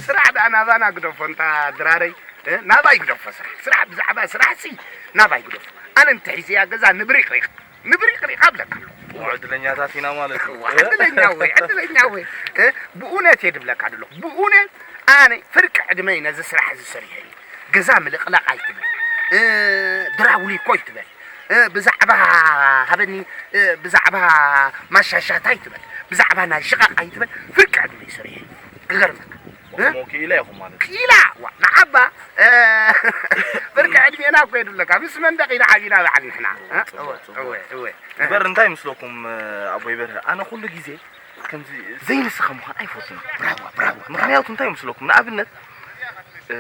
ስራሕ ደኣ ናባና ግደፎ፣ እንታ ድራረይ፣ እ? ናባይ ግደፎ ስራሕ። ስራሕ ብዛዕባ ስራሕሲ ናባይ ግደፎ። ኣነ እንተሒዘያ ገዛ ንብሪቕሪቕ፣ ንብሪቕሪቕ ኣብለካ። ዕድለኛታት ኢና ማለት እዩ። እዋ፣ ዕድለኛ ወይ፣ ዕድለኛ ወይ። እ? ብእውነት እየ ድብለካ ደለኹ። ብእውነት ኣነ ፍርቂ ዕድመይ ነዚ ስራሕ እዚ ሰሪሐ እዩ። ገዛ ምልቕላቕ ኣይትብል። እ፣ ድራውሊኮ ኣይትበል። እ፣ ብዛዕባ ሃበኒ፣ እ፣ ብዛዕባ ማሻሻታ ኣይትበል። ብዛዕባ ናይ ሽቓቕ ኣይትበል። ፍርቂ ዕድመይ ሰሪሐ እዩ። ክገርመካ። እ? እሞ ክኢላ ኢኹም ማለት እዩ። ክኢላ፣ ዋ፣ ንዓባ፣ እ፣ ፍርቂ ዕድሜና እኮ የድለካ። ምስ መንደቕ ኢና ዓቢና በዓል ንሕና። እ? ጽቡቕ፣ እወ፣ ጽቡቕ። እወ፣ እወ። እምበር እንታይ ይመስለኩም፣ እ፣ ኣቦይ በርሀ? ኣነ ኩሉ ግዜ ከምዚ ዘይንስኻ ምዃን ኣይፈቱን። ብራዋ፣ ብራዋ። ምኽንያቱ እንታይ ይመስለኩም? ንኣብነት፣ እ፣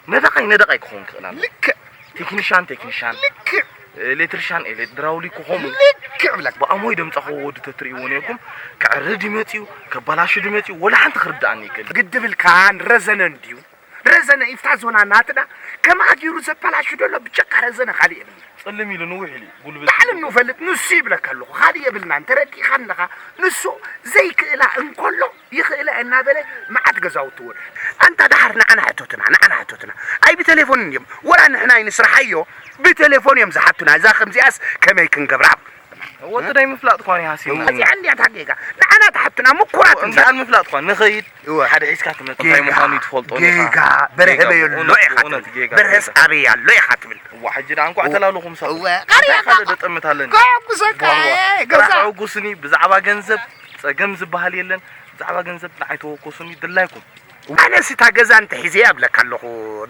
ነደቓይ፣ ነደቓይ ክኸውን ክእል ኣሎ። ልክዕ። ቴክኒሻን፣ ቴክኒሻን። ልክዕ። ኤሌክትሪሻን፣ ኤሌክትራውሊክ ክኾኑ። ልክዕ ብለካ። ብኣሞይ ደምጻኽዎ ወዲ ተትርእይዎ ነይርኩም፣ ከዕርድ ይመጽዩ፣ ከባላሹ ድመጽዩ፣ ወላ ሓንቲ ክርድኣኒ ይክእል። ግድብ ኢልካ ንረዘነ እንድዩ። ረዘነ ኢፍታ ዞና ናትና፣ ከማኣ ገይሩ ዘበላሹ ደሎ ብጀካ ረዘነ ካልእ የብልና። ጽልም ኢሉ ንውሕ ኢሉ ጉልበት ላዕሊ ኢሉ። እንፈልጥ ንሱ ይብለካ ኣለኹ። ካልእ የብልናን። ተረዲእካ ኣለኻ። ንሱ ዘይክእላ እንከሎ ይኽእላ እናበለ መዓት ገዛውቲ ወር-፣ ኣንታ ደሓር ንዓና ሕቶትና፣ ንዓና ሕቶትና። ኣይ ብቴሌፎን እንድዮም። ወላ ንሕና ኣይንስርሓዮ፣ ብቴሌፎን እዮም ዝሓቱና። እዛ ከምዚኣስ ከመይ ክንገብራ? ወዲ ናይ ምፍላጥ እኳ እኔ ሃሲብና። እዚኣ እንድያ እታ ጌጋ። ንዓና ትሓቱና ምኩራት እንድያ። እንድያ ምፍላጥ እኳ ንኸይድ እወ። ሓደ ሒዝካ ትመጽእ ጌጋ፣ እንታይ ምዃኑ ትፈልጦ ጌጋ፣ ኢኻ። በርሀ ጌጋ፣ በይ ኣሎ ብእውነት፣ ኢኻ ብእውነት ትብል። ጌጋ፣ በርሀስ ጌጋ። ኣበይ ኣሎ ኢኻ ትብል። እዋ፣ ሕጂ ደኣ እንኳዕ ተላልኹም ሰብ። እወ፣ ቀሪኻ። እንታይ ካልእ ደጠምት ኣለኒ? ከዕጉሰካ፣ ዋ፣ ዋ። ኤ፣ ገዛ። ራ-፣ ዕጉስኒ፣ ብዛዕባ ገንዘብ ጸገም ዝበሃል የለን። ብዛዕባ ገንዘብ ንዓይ ተወከሱኒ፣ ድላይኩም። ኣነስ እታ ገዛ እንተሒዘያ እብለካ ኣለኹ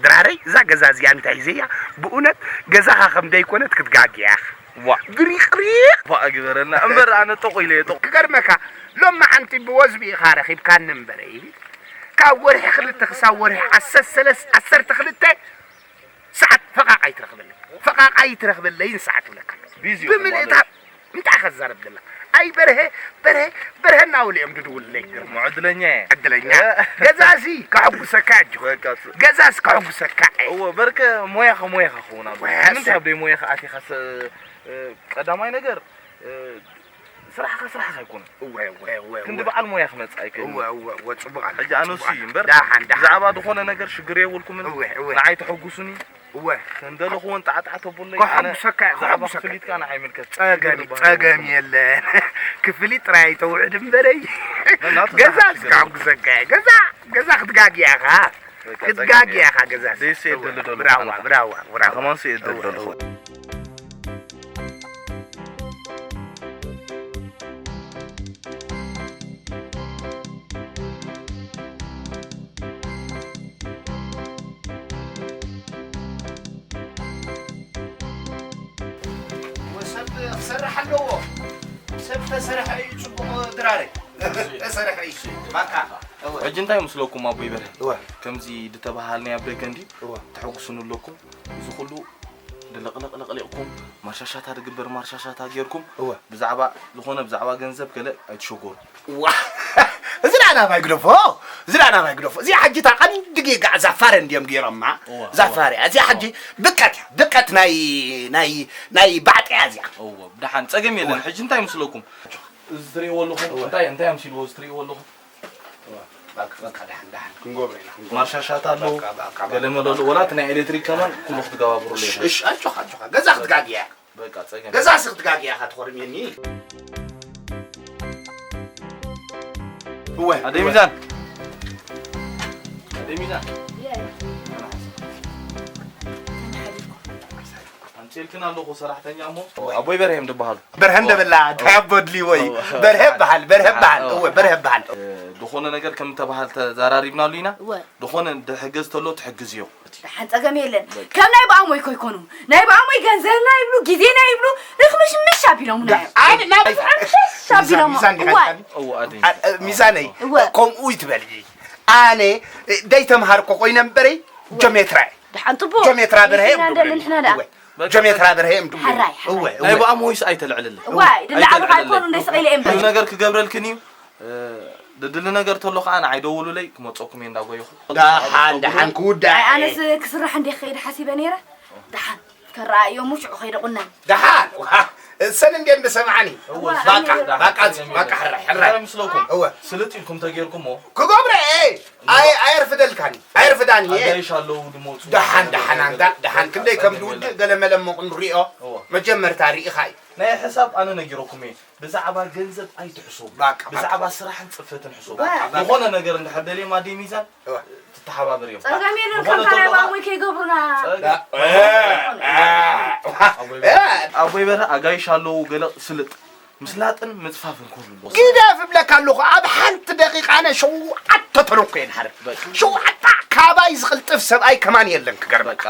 ድራረይ፣ እዛ ገዛ እዚኣ እንተሒዘያ፣ ብእውነት ገዛኻ ከም ደይኮነት ክትጋግያ ኢኻ። ዋ። ብሪቕሪቕ። ዋ፣ ግበረልና። እምበር ኣነ ጠቑ ኢለ እየ፣ ጠቑ። ክገርመካ፣ ሎሚ ሓንቲ ብወዝቢ ኢኻ ረኺብካኒ እምበረይ። ካብ ወርሒ ክልተ ክሳብ ወርሒ ዓሰርተ ሰለስተ፣ ዓሰርተ ክልተ ሰዓት ፈቓቕ ኣይትረኽበለይ። ፈቓቕ ኣይትረኽበለይን ሰዓት እብለካ። ቢዚ ኢኹም ብምልእታ ማለት። እንታይ ኢኻ ትዛረብ ዘላ? ኣይ በርሀ፣ በርሀ፣ በርሀ እናበሉ እዮም ዝድውሉለይ። እሞ ዕድለኛ እየ። ዕድለኛ። እ። ገዛሲ ከሐጉሰካ እዩ። በቃ ፅ- ገዛስ ከሐጉሰካ እዩ። እዎ፣ በርከ ሞያኸ ሞያኸ ክኸውን ኣሎ። ወሰ- ንምንታይ ኣብ ደይ ሞያኸ ኣቲኻ ሰ-፣ እ፣ ቀዳማይ ነገር፣ እ፣ ስራሕኻ ስራሕኻ ኣይኮነን። እወ፣ እወ፣ እወ፣ ክንዲ እወ። በዓል ሞያ ክመጽእ ኣይክእልን። እወ፣ እወ፣ እወ፣ ጽቡቕ ኣለ፣ ሕጂ ኣነ ጽቡቕ እሱ ኣለ። እዩ እምበር፣ ደሓን፣ ደሓን። ብዛዕባ ዝኾነ ነገር ሽግር የብልኩምን። እወ፣ እወ። ንዓይ ተሐጉሱኒ። እወ። ከም ደለኹዎ ጣዕጣዕ ተብለይ፣ ኣነ ከሐጉሰካ እየ፣ ብዛዕባ ከሐጉሰካ። ክፍሊትካ ንዓይ ይምልከት። ጸገም፣ ሽግር ዝበሃል ጸገም የብልኩምን። የለን። ክፍሊት ጥራይ ተውዕድ እምበረይ። በእናትህ ገዛ ዝሓፍ ሽግር ከሐጉሰካ እየ። ገዛ፣ ገዛ ክትጋግያ ኢኻ። በቃ፣ ክትጋግያ ጸገም ኢኻ ገዛ። ደስ የብል እወ፣ ደሎ ብራዋ፣ ብሓንኻ። ብራዋ፣ ብራዋ። ከማን ስየ እወ፣ ደሎ። እወ። ወሰብ ክሰርሕ ኣለዎ። ሰብ ተሰርሐ እዩ ጽቡቕ ድራረ። ተሰርሐ እዩ። ባካ። እወ። ሕጂ እንታይ ይመስለኩም ኣቦይ በርሀ? እወ። ከምዚ ዝተባሃልናዮ ኣብ ደገ እንዲ እወ። ተሐጉሱኒ ኣለኩም። እዚ ኩሉ ድልቕልቕልቕሊቕኩም፣ ማርሻሻታ ድግበር ማርሻሻታ ጌርኩም፣ እወ። ብዛዕባ ዝኾነ፣ ብዛዕባ ገንዘብ ገለ ኣይትሸጎሩ። ዋ! እዚ ደኣ ናባይ ግደፎ፣ እዚ ደኣ ናባይ ግደፎ። እዚኣ ሕጂ እታ ቀንዲ ጌጋ እዛ ፋረ እንድዮም ጌሮማ። እወ፣ እዛ እወ። ፋረ እያ። እዚኣ እወ። ሕጂ ድቀት እያ። ድቀት ናይ፣ ናይ፣ ናይ ባዕጢ እያ እዚኣ። እወ፣ ብደሓን ጸገም የለን። እወ። ሕጂ እንታይ ይመስለኩም? እዚ ትርእይዎ ኣለኹም? እወ። እንታይ፣ እንታይ ኣምሲልዎ እዚ ትርእይዎ ኣለኹም? በቃ፣ በቃ፣ ደሓን፣ ደሓን፣ ክንገብሮ ኢና፣ ክንገብሮ። ማርሻሻት ኣለዉ፣ በቃ፣ በቃ፣ ገለ በቃ። መለ ኣለዉ። ወላ እቲ ናይ ኤሌክትሪክ ከማን ኩሉ ክትገባብሩሉ እሺ፣ ኢኹም። እሺ፣ ኣጆኻ፣ ኣጆኻ። ገዛ ክትጋግያ። በቃ፣ ጸገም። ገዛ ሲ ክትጋግያ ኢኻ ትኾርምየኒ። እወ፣ ኣደይ እወ። ሚዛን። ኣደይ ሚዛን። የይ። ኣምፅኤልክን ኣለኹ ሰራሕተኛ እሞ። ኣቦይ በርሄም ዝበሃሉ። በርሀ እንደበላ፣ እንታይ ኣቦ ድልዎ እዩ? እወ። በርሀ በሃል፣ በርሀ በሃል። እወ። እወ፣ በርሀ በሃል። እ፣ ዝኾነ ነገር ከም ተበሃል ተዘራሪብናሉ ኢና። እወ። ዝኾነ እንድሕገዝ ተሎ ትሕግዝዮ። ደሓን ጸገም የለን። በቃ። ከም ናይ ብኣሞይ ኮይኮኑ። ናይ ብኣሞይ ገንዘብና ይብሉ፣ ግዜና ይብሉ፣ ርኽምሽምሽ ኣቢሎምና እዮም። ኣነ ናብ ምሽምሽ ኣቢሎም። ሚዛን ዲኻ እወ። ኢልካኒ? እወ፣ ኣደይ። ኣ-፣ እ፣ ሚዛነይ፣ እወ። ከምኡ ይትበል። ኣነ፣ እ፣ ደይተምሃርኮ ኮይነ እምበረይ፣ እወ። ጀሜትራ እየ። ደሓን ጽቡቕ። ጀሜትራ በርሀ እዮም ግዜና እንደለን ድብሉኒ። ንሕና ደኣ። እወ። በቃ ጀሜትራ ጸገም በርሀ እዮም ድብሉኒ። ሓራይ፣ ሓራይ። እወ፣ ናይ እወ። ብኣሞይስ ኣይተልዕልለይ። እዋይ፣ ድላዕሉ ኣይተልዕልለይ። ኣይኮኑ እንደ ስቕ ኢለ እምበር። ኩሉ ነገር ክገብረልክን እዩ። እ፣ ድድሊ ነገር ተሎ ከዓ ንዓይ ደውሉለይ፣ ክመፀኩም እየ እንዳጎየኹ። ደሓን፣ ደሓን ክውዳእ። ኣይ፣ ኣነስ ክስራሕ እንደ ክኸይድ ሓሲበ ነይረ። ደሓን ከረኣዮም ሽዑ ከይደ ቁነን። ደሓን፣ ዋ፣ እሰን እንደ እንደሰማዕኒ። እወ፣ ባቃ፣ ደሓን፣ ባቃ፣ ደሓን። ባቃ፣ ሕራይ፣ ሕራይ። እንታይ ምስለኩም? እወ። ስልጥ ኢልኩም ተጌርኩሞ። ክገብረ እየ። ኣይ ኣየርፍደልካኒ ኣየርፍዳኒ። ኣጋይሽ ኣለዉ ድመፁ። ደሓን ደሓን ኣንታ ደሓን ክንደይ ከም ዝውድእ ገለመለ እሞ ክንሪኦ። መጀመርታ ርኢኻ እዩ። ናይ ሕሳብ ኣነ ነጊረኩም እየ። ብዛዕባ ገንዘብ ኣይትሕሰቡ። ብዛዕባ ስራሕን ፅፈትን ሕሰቡ። ዝኾነ ነገር እንድሕር ደልዮም ኣደይ ሚዛን ትተሓባበር እዮም። ፀገም የለን። ከም ካልኣይ ባሙይ ከይገብሩና። ኣቦይ በረ ኣጋይሽ ኣለዉ ገለ ስልጥ ምስላጥን ምፅፋፍን ኩሉ ግደፍ እብለካ ኣለኹ ኣብ ሓንቲ ደቂቃ ኣነ ሸውዓተ ተለኩ እየ ድሓር ሸውዓተ ካባይ ዝቕልጥፍ ሰብኣይ ከማን የለን ክገርመካ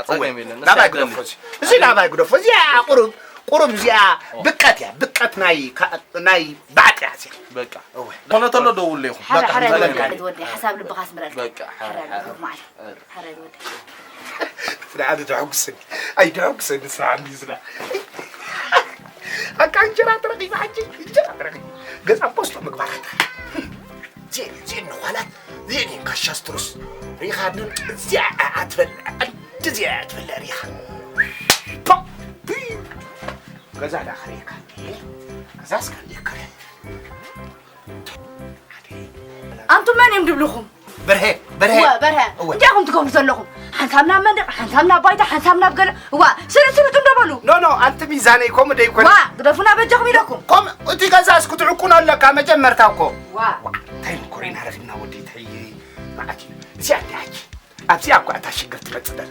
ናባይ ግደፎ እዚ እዚ ናባይ ግደፎ እዚኣ ቁሩብ ቁሩብ እዚኣ ብቀት እያ ብቀት ናይ ናይ ባዕጢ እያ እዚኣ በቃ ኮነ ተሎ ደውሉ ኢኹም ሓደ ሓደ ወዲ ሓሳብ ልብኻ ስምረል በቃ ሓደ ሓደ ማለት ሓደ ወዲ ስርዓት ደሐጉሰኒ ኣይደሐጉሰኒ ስርዓት እንዲዝና ኣካ እንጀራ ተረኺባ ሓጂ እንጀራ ተረኺባ ገዛ ፖስቶ ምግባራት ዜን ዜን ንኳላት ዜን ካሻስትሩስ ሪኻ ግን እዚኣ ኣትበልዕ ኣንቲ እዚኣ ኣትበልዕ ሪኻ ገዛ ዳኸሪካ ገዛ እስከ ይከረ ኣንቱም መን እዮም ድብልኹም? በርሀ በርሀ እወ በርሀ እወ። እንታይ ኢኹም ትገብሩ ዘለኹም? ሓንሳብ ናብ መንደቕ፣ ሓንሳብ ናብ ባይታ፣ ሓንሳብ ናብ ገለ እዋ ስርጥ ስርጥ እንዶ በሉ። ኖ ኖ ኣንቲ ሚዛነይ ከምኡ ደይኮነ። ዋ ግደፉና በጃኹም ኢለኩም። ከም እቲ ገዛስ ክትዕቁኖ ኣለካ መጀመርታ እኮ። ዋ እንታይ ኮሪና ረኺብና ወዲ ተይ መዓት እዩ። እዚኣ እንዲ ሓጂ ኣብዚኣ እኳ እታ ሽግር ትመጽእ ዘላ።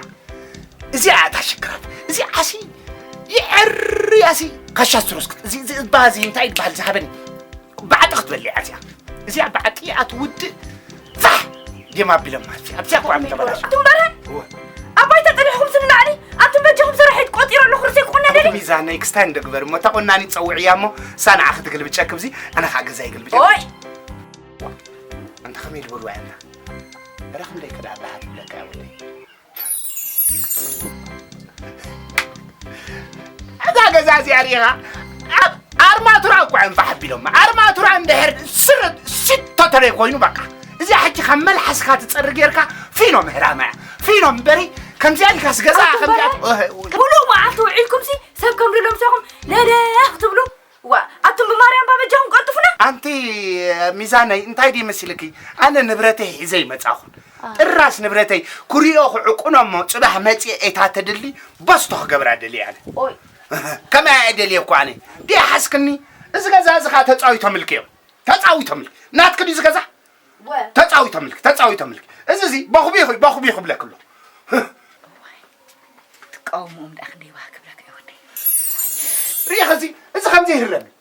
እዚኣ እታ ሽግራት እዚኣ ሲ ይዕርያ ሲ ካሻ ስትሮስክ እዚ እዚ እባ እዚ እንታይ ይበሃል ዝሃበኒ ባዕጢ ክትበልዕ እያ እዚኣ። እዚኣ ባዕጢ እያ ትውድእ። ፋሕ! ድዮም ኣቢሎም ኣብዚኣ ኣብዚኣ እኳ እዮም ተበላሽዮም። ኣቱም በርሀ ኣብ ባይታ ጸኒሕኩም ስንላዕሊ ኣቱም በጃኹም ሰራሒት ቆጺረ ኣለኹ ርእሰይ ክቑነ ደሊ። ሚዛን ናይ ክስታይ እንዶ ግበር እሞ እታ ቆናኒት ጸውዕያ እሞ እሳ ንዓኺ ትግልብጨኪ ኣብዚ ኣነ ኸኣ ገዛይ ይግልብጨኪ። ኦይ! ኣንታ ኸመይ ዝበልዋ እያ እንታ? እረ ክንደይ ከ ደኣ ብልሓት ይብለካ እያ ወደይ። እዛ ገዛ እዚኣ ርኢኻ ኣብ ኣርማቱራ እኳ እዮም ፋሕ ኣቢሎማ ኣርማቱራ እንድሕር ስር ሲቶ ተለይ ኮይኑ በቃ እዚኣ ሕጂ ካብ መልሓስካ ትፀሪ ጌርካ ፊኖ ምህራማ እያ ፊኖ እምበሪ ከምዚኣ ኢልካስ ገዛ ከምዚኣ ሙሉእ መዓልቲ ውዒልኩምሲ ሰብ ከም ድሎም ሰኹም ለለ ክትብሉ ዋ ኣቱም ብማርያም ባበጃኹም ቀልጥፉና ኣንቲ ሚዛነይ እንታይ ድዩ መሲልኪ ኣነ ንብረተይ ሒዘ ይመጻኹ ጥራስ ንብረተይ ክሪኦ ክዕቁኖ እሞ ጽባሕ መጺኤ እታ ተድሊ በስቶ ክገብራ ደልየ ኣነ ኦይ ከመይ እየ ደልየ እኮ ኣነ ድየ ሓስክኒ እዚ ገዛ እዚ ኸዓ ተጻዊቶምልኪ እዮም ተጻዊቶምልኪ ናትኪ ድዩ እዚ ገዛ ተጻዊቶምልኪ ተጻዊቶምልኪ እዚ እዚ በኹቢ ይኹ በኹቢ ይኹ ብለኪ ኣሎ ትቃወምኦም ደኣ ክንደይ ዋሃ ክብለካ እየ ወደይ ሪኢኺ እዚ እዚ ከምዚ ይህረም እዩ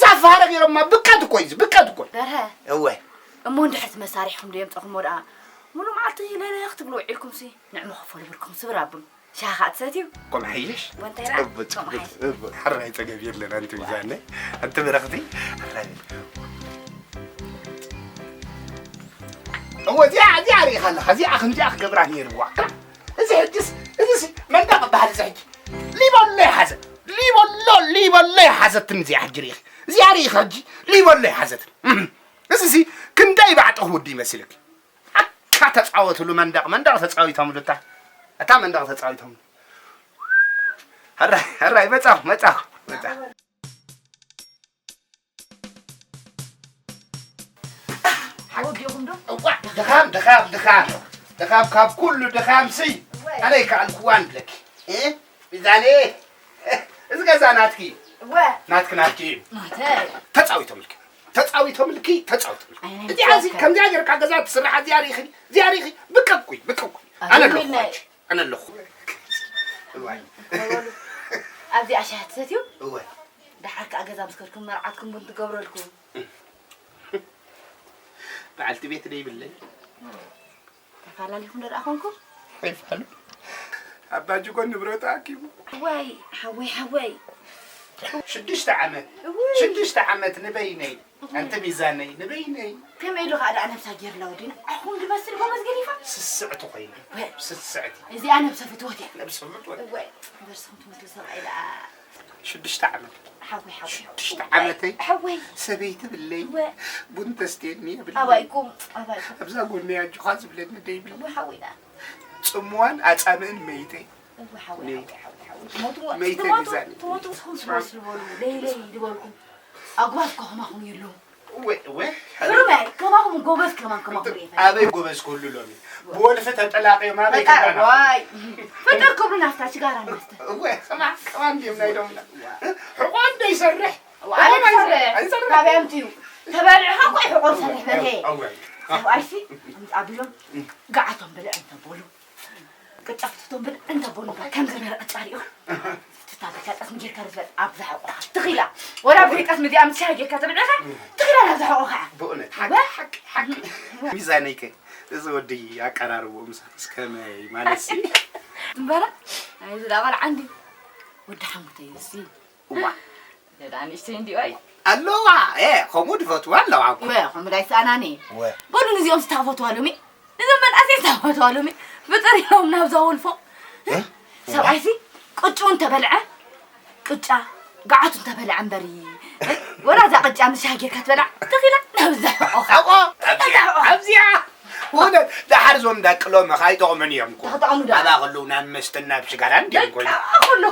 ዛፍ ሃረ ገይሮማ ብቀት እኮ እዩ ብቀት እኮ በርሀ እወ እሞ እንድሕር መሳሪሕኩም ዶ የምፀኹሞ ደኣ ሙሉ መዓልቲ ለለ ክትብሉ ውዒልኩም ሲ ንዕሞ ክፈሉ ብርኩም ስብር ኣብሉ ሻኻ ትሰትዩ ኮም ሓይሽ ወንታይ ደኣ ጽቡቅ ጽቡቅ ጽቡቅ ሓራይ ጸገብ የለን ኣንቲ ሚዛነይ ኣንቲ በረኽቲ ሓራይ እወ እዚኣ እዚኣ ሪኢኻ ኣለኻ እዚኣ ከምዚኣ ክገብራ ነይርዋ እዚ ሕጅስ እዚሲ መንደቕ እበሃል እዚ ሕጂ ሊበሎ ይሓዘ ሊበሎ ሊበሎ ይሓዘትኒ እዚኣ ሕጂ ሪኢኺ እዚኣ ሪኢኺ ሕጂ ሊበሎ ይሓዘትኒ እዚሲ ክንደይ ባዕጢ ክውዲ ይመስልኪ ኣካ ተፃወትሉ መንደቕ መንደቕ ተፃዊቶምሉ እታ እታ መንደቕ ተፃዊቶምሉ ሕራይ ሕራይ መፃኹ መፃኹ መፃኹ ወዲኹም ዶ? እዋ ድኻም ድኻም ድኻም ድኻም ካብ ኩሉ ድኻም ሲ ኣነ ይከኣልክዋን ብለኪ እ? ሚዛነ እዚ ገዛ ናትኪ እዩ እወ ናትኪ ናትኪ እዩ ናተይ ተፃዊቶምልኪ ተፃዊቶምልኪ ተፃዊቶምልኪ ኣይነ እዚኣ እዚ ይፃወት። ከምዚኣ ጌርካ ገዛ ትስራሕ እዚኣ ሪኢኺ እዚኣ ሪኢኺ ብቀቁይ ብቀቁይ ኣነ ኣለኹ ኣነ ኣለኹ እዋይ ኣብዚኣ ሻሂ ትሰትዩ እወ ደሓር ከዓ ገዛ ምስ ከድኩም መርዓትኩም ቡን ትገብረልኩም በዓልቲ ቤት ዶ ይብለይ ተፋላሊኹም ዶ ደኣ ኮንኩም ኣይፋሉ ኣባጅጎ ንብረቱ ኣኪቡ ሓወይ ሓወይ ሓወይ ሽዱሽተ ዓመት ሽዱሽተ ዓመት ንበይነይ ኣንቲ ሚዛነይ ንበይነይ ከመይ ኢሉ ከዓ ደኣ ነብሳ ጌርላ ወዲ ንዓኹም ድመስል ጎበዝ ገዲፋ ስስዕቲ ኮይና ስስዕቲ እዚኣ ነብሰ ፍትወት እያ ነብሰ ፍትወት እወ በርስኹም ትመስሉ ሰብኣይ ደኣ ሽዱሽተ ዓመት ሓወይ ሓወይ ሽዱሽተ ዓመተይ ሓወይ ሰበይቲ ብለይ እወ ቡን ተስትየኒ የብለይ ኣባይኩም ኣባይኩም ኣብዛ ጎነይ ኣጆኻ ዝብለኒ ደይብለይ እወ ሓወይ ደኣ ጽምዋን ኣጻምእን መይተይ እወ ሓወይ ሓወይ ሓወይ ትሞቱ መይተይ ትሞቱ ግዛኒ ትሞቱ ስኹም ትመስሉ በሉ ለይለይ ዝበልኩም ኣጓት ከኹማኹም የለዉ ወይ ወይ። ግሩም እየ። ከማኹም ጎበዝ ከማን ከማኹም ርኤ። ኣበይ ጎበዝ ክህሉ ሎሚ? ብወልፊ ተጠላቕዮም ኣበይ በቃ ክባና? ዋይ። ፍጥር ክብሉ ናፍታ ሽጋራ መስተ። ወይ ከማን ከማን ድዮም ናይ ዶምና? ሕቆ እንደ ይሰርሕ? ኣበይ ኣይሰርሕ። ይሰርሕ? ኣይሰርሕ። ካበይ ኣምፅኡ? ተበሊዕኻ እኮ እዩ ሕቆ ዝሰርሕ በርሄ። ኣወይ። ሰብኣይሲ ኣምፃ ቢሎም ገዓቶም ብልዕ እንተበሉ። ቅጫ ፍትፍቶም ብልዕ እንተበሉ እባ ከምዚ ነበረ ቅጫ ሪእኹም? ፍትፍታ ብልካ ጠስሚ ጌርካ ርዝበጥ ኣብዛ ሕቆኻ ትኺላ። ወላ ብዘይ ጠስሚ እዚኣ ምስ ሻሂ ጌርካ ተብልዕኻ ትኺላ ናብዛ ሕቆኻ። ብእውነት ሓቂ፣ ሓቂ፣ ሓቂ። ሚዛነይ ከ እዚ ወዲ ኣቀራርብኡ ምሳኽስ ከመይ ማለት ሲ? እምበረ፣ ናይዚ ደኣ ቆልዓ እንዲ ወዲ ሓሙተይ እሲ። እዋ። ደዳ ንእሽተይ እንዲኦ ኣይ። ኣለዋ፣ ኤ፣ ከምኡ ድፈትዋ ኣለዋ እኮ። ወ፣ ከምኡ ዳይ ሰኣናኒ። ወ። በሉ ንዚኦም ስታፈትዋ ሎሚ። ንዞም መናእሰይ ስታፈትዋ ሎሚ። ብጥር ኢሎም ናብዛ ወልፎ። እ? ሰብኣይሲ ቅጭኡ እንተበልዐ፣ ቅጫ ገዓቱ እንተበልዐ እምበሪ። ወላ እዛ ቅጫ ምስ ሻሂ ጌርካ ትበልዓ፣ ትኺላ ናብዛ ሕቆኻ። ሕቆ፣ ኣብዚኣ፣ ኣብዚኣ። እውነት፣ ደሓር ዞም ዳቅሎም ከ ኣይጠቕሙን እዮም እኮ። ተኽጠቕሙ ዶ? ኣባቕሉ ናብ መስተን ናብ ሽጋራን ድዮም በቃ፣ ኮይኑ። ኩሉ።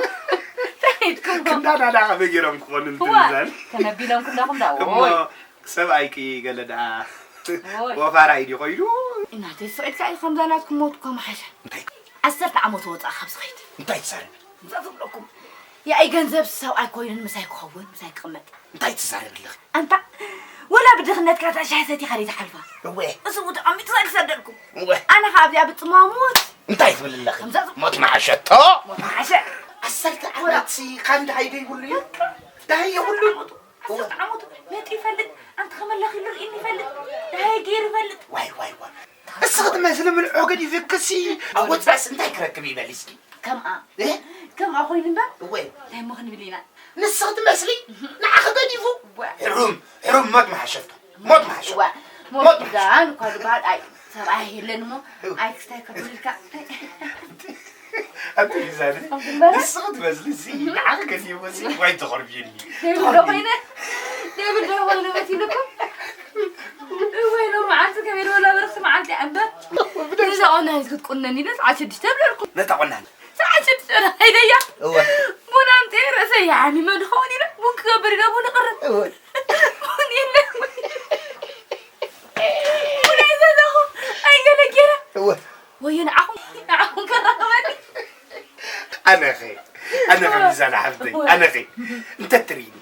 ተሂድኩም ዶ? ክንዳና ዳ ከመይ ገይሮም ክኾኑ እዋ፣ እንትንዘን። ተመቢሎም ክንዳኹም ዳ፣ እሞ ኦይ። ሰብኣይኪ ገለ ደኣ ኦይ። ወፋራይ ድዩ ኮይኑ? እናተይ ስቕ ኢልካ እዩ ከምዛ ናትኩም ሞት እኮ መሓሻ። እንታይ? ዓሰርተ ዓመት ወፃእ ካብ ዝኸይድ። እንታይ ትዛረቢ? እንታይ ትብለኩም? ያኢ ገንዘብ ሰብኣይ ኮይኑ ምሳይ ክኸውን፣ ምሳይ ክቕመጥ። እንታይ ትዛረቢ ኣለኺ? ኣንታ ወላ ብድኽነትካ እታ ሻሂ ሰቲኻ ደይ ትሓልፋ? እወ። እዚ እውን ተቐሚጡ ሰ ክሰደልኩም። እወ። ኣነ ኸዓ ኣብዚኣ ብጽማሞት። እንታይ ትብል ኣለኺ? ከምዛ ዝ- ሞት መዓሸቶ? ሞት መዓሸ። ዓሰርተ ዓመት ሲ ካን ደሃይ ደይብሉ እዩ? ደሃይ የብሉን። ዓሰርተ ዓመቱ መጢ ይፈልጥ፣ ኣንቲ ከመላኺ ርእኒ ይፈልጥ፣ ደሃይ ገይሩ ይፈልጥ። ዋይ፣ ዋይ፣ ዋይ። እስኺ ትመስሊ ምልዖ ገዲፍክሲ፣ ኣብ ወጻእስ እንታይ ክረክብ ይበል እስኪ? ከምኣ። እ? ከምኣ ኮይኑ እምበር፣ እወ። እንታይ እሞ ክንብል ኢና? ንስኺ ትመስሊ፣ ንዓኺ ገዲፉ። እወ። ሕሩም፣ ሕሩም ሞት መሓሸቶ። ሞት መሓሸቶ። እወ። ሞት ሞት መሓሸቶ። ኪዳን እኳ ዝበሃል፣ ኣይ፣ ሰብኣይ የለን እሞ፣ እወ። ኣይ ክስታይ ከብልልካ። ኣንቲ ሊዛኒ፣ ከምቲ እምበር? ንስኺ ትመስሊ፣ እዚ ንዓኺ ገዲፉ፣ እዚ ዋይ ተኸርብየኒ። ደብል ዶ ተኸርብየኒ። ኮይነ? ደብል ዶ ኮይነ መሲልኩም? እወ፣ ሎሚ መዓልቲ ከመይ ዝበላ በረኽቲ መዓልቲ እያ እምበር። ብደስ- ነዛ ቆናኒት ክትቁነኒ ኢለ ሰዓት ሽዱሽተ ብለልኩም። ነታ ቆናኒ? ሰዓት ሽዱሽተ ኢለ ከይደያ። እወ። ቡን ኣምፅኤ ርእሰይ ይሓሚመ ድኸውን ኢለ ቡን ክገብር ኢለ ቡን እቕርብ። እወ። ቡን ኢለ። ቡን ኣይሰተኹ፣ ኣይገለ ገይረ። እወ። ወዮ ንዓኹም፣ ንዓኹም ከራኽበኒ። ኣነኸ፣ ኣነኸ ሚዛና ሓፍተይ፣ እወ። ኣነኸ፣ እንተትርእይኒ፣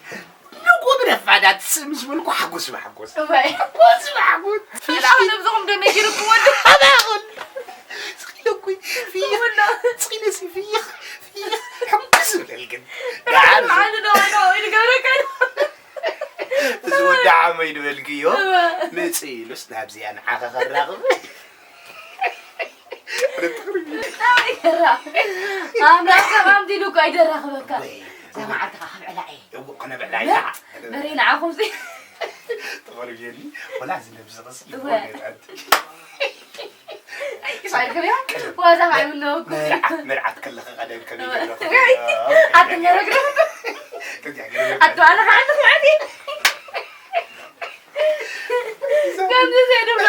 ንጎ ብረፋዳ ትስእ ምስ በልኩ ሓጎስ ብሓጎስ። እወ። ሓጎስ ብሓጎስ። ሰላም ነብዝኹም ዶ ነጊርኩም ወዲ? ኣባኹም። ስቕ ኢለ እኮ፣ ፍይኽ፣ እውና። ስቕ ኢለ ሲ ፍይኽ፣ ፍይሕ፣ ሕጉስ ይብለልክን። ደሓር ዝ- ዓሊ ዶ፣ ዶ፣ ይገብረካ ዶ? እዚ ወዲ ዓመይ ድበልክዮ፣ እወ። ምጽእ ኢሉስ ናብዚኣ ንዓኻ ከራኽብ። ርጥርግ። ኣምላኽ ሰላም ዲሉ እኮ ኣይደራኽበካ። ወይ፣ እዛ መዓልትኻ ከብዕላ እየ። እዎ፣ ከነብዕላ እየ። በሬ ንዓኹም ሲ። ተቐርብየኒ፣ ወላ እዚ ነብስኽስ እወ። ይኾን የጣንቲ። ኣይፋልክን እያ። ዋዛ ኸዓ ይምነወኩም። መርዓት፣ መርዓት ከለኺ ቀደም ከመይ ገይርኺ? ኣትመረግረፍ። ከዚኣ ገለ ኣቶ ኣነ ኸዓ ኣለኹ ማለት እዩ። ከምዚ ዘይድብሎ።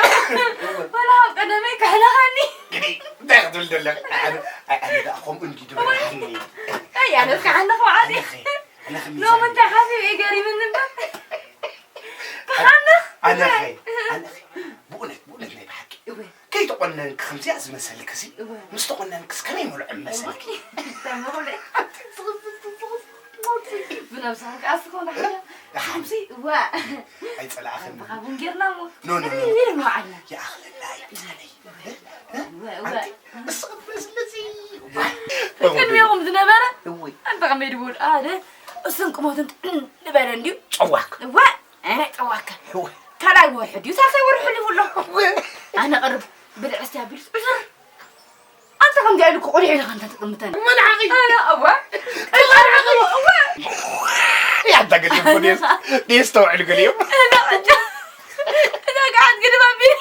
ወላ ኣብ ቀደመይ ከሕልኻኒ። ግዲ፣ እንታይ ክትብል ዘለኺ? ኣነ፣ ኣነ ደኣ ከምኡ እንዲ ድብልሃኒ። ኣይ፣ ኣነስ ክሓንኽ ማለት እዩ። ኣነኸ፣ ኣነኸ ሎሚ ሚዛን። እንታይ ሓሲብ እዩ ገሪምኒ እምበር። ክሓንኽ? ኣነኸ፣ ኣነኸ፣ ብእውነት፣ ብእውነት ናይ ብሓቂ። እወ። ከይተቆነንክ ከምዚኣ ዝመሰልክሲ፣ እወ። ምስ ተቆነንክስ ከመይ ምልዑ መሰልኪ? እወ። እንታይ ምልዑ? ብነብስኻ ከኣ ስኾን ሓያ። ሓምሲ፣ እወ። ኣይጸላእኽን። ኣንተኻ እውን ጌርና እሞ። ኖ፣ ኖ፣ ኖ። ይልም በዓልና። ይኣኽለና እዩ፣ ምሳለይ። እወ፣ እወ። ኣንቲ፣ እስኺ ትመስሊ እዚ። ቅድሚኹም ዝነበረ፣ እወ። ኣንተ ከመይ ድብል ኣለ፣ እሱን ቁመቱን ጥዕም ዝበለ እንድዩ። ጨዋክ። እወ። ኣነ ጸዋካ። እወ። ካልኣይ ወርሒ ድዩ ሳልሳይ ወርሒ ሕሊፉ ኣሎ። እወ። ኣነ ቅርብ ብልዕ እስቲ ኣቢሉስ ዕዙር። ኣንተ ከምዚ ኢሉ እኮ ቆሊሑ ኢልካ እንተ ትጥምተኒ። መልሓቒ። ኣነ እወ። መልሓቒ። እወ። ያታ ገለ እኮ ደስ፣ ደስ ተውዕል ገለ እዮም። እዛ ዕጫ፣ እዛ ገዓት ግድም ኣቢሉ።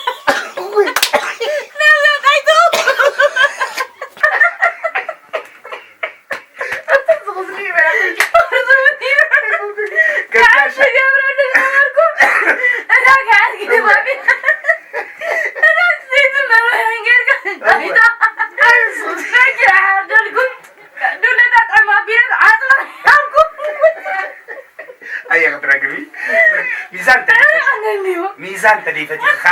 እወ። ናብዛ ጣይቱ። ኣየ ክትረግቢ። ሚዛን ተገይሩ። ዛንተ ደይ ፈቲኻ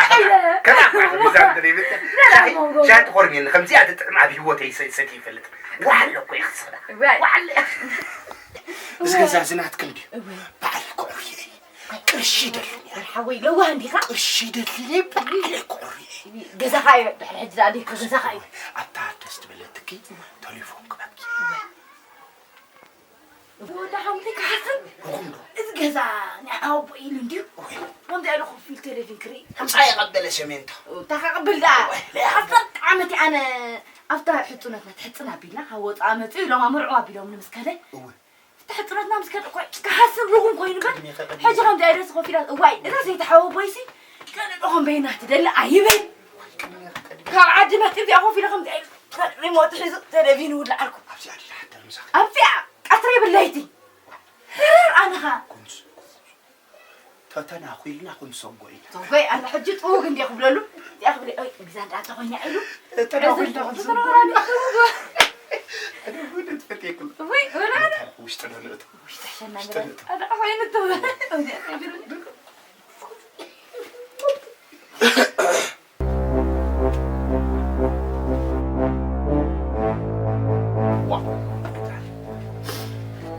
ከማኻ ሚዛን እንተ ደይ ፈቲኻ ሻሂ ትኾርምየኒ ከምዚኣ ትጥዕም ኣብ ህይወተይ ሰ- ሰትየ ይፈልጥ። ዋሕለ እኮ እየ ክስኽዳ። ዋሕለ። እዚ ገዛ እዚ ናትክን ድዩ? በዓል ክዕርየ እዩ። ቅርሺ ደልኒ። ሓወይ ለዋህ እንዲኻ? ቅርሺ ደልኒ በዓል ክዕርየ እዩ። ገዛኻ እዩ ድሕሪ ሕጂ ዝኣደይካ ገዛኻ እዩ። ኣብታ ደስ ትበለትኪ ቴሌፎን ክበኪ። ወዳ ሓሙተይ ክሓስብ እዚ ገዛ ናይ ሓወቦ ኢሉ እንድዩ። ከምዚ ኢሉ ኮፍ ኢሉ ቴሌቪን ክርኢ። ሕምፃ የቐበለ ሰሜንታ። እታ ከቐብል ደኣ። ዓሰርተ ዓመት ኣነ ኣብታ ሕፁነትና ትሕፅን ኣቢልና ካብ ወፃ መፅኡ ኢሎም ኣምርዑ ኣቢሎም ንምስከደ። እታ ሕፅነትና ምስ ከደ እኮ ክሓስብ ርጉም ኮይኑ በር። ሕጂ ከምዚ ኢሉ ኮፍ ኢላ እዋይ እዛ ሰይቲ ሓወቦይሲ ከነዶ ከም በይና ትደሊ ኣይብል። ካብ ዓዲ መፂኡ እዚኣ ኮፍ ኢሉ ከምዚ ኢሉ ሪሞት ሒዙ ቴሌቪን ይውልዓልኩ። ኣብዚኣ ድላ ሓደር ምሳኺ ኣብዚኣ ቀትሪ ብለይቲ። ህርር ኣነኻ። ኩንስ ተተናኺልና ክንሰጎ ኢና። ተጎይ ኣነ ሕጂ ጥውግ እንዲ ክብለሉ እዚኣ ክብል ኦይ ግዛ እንዳ ተኾኛ ኢሉ። ተናኺልና ክንሰጎ ተናኺልና ኢና። ክንሰጎ። ኣነ እውን ትፈትየኩም። ወይ ወላ ውሽጢ ዶ ንእቱ። ውሽጢ ሕሸና ውሽጢ ንእቱ። ኣነ ኮይኑ ትብል። እዚኣ ከይብል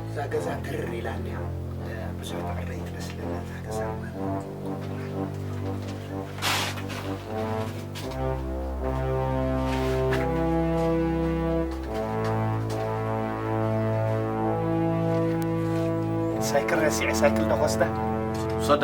እዛ ገዛ ትርር ኢላ እንዲያ ብዙሕ ትዕረይ ትመስለና እዛ ገዛ። ሳይክል ረሲዐ ሳይክል ዶ ክወስዳ? ውሰዳ።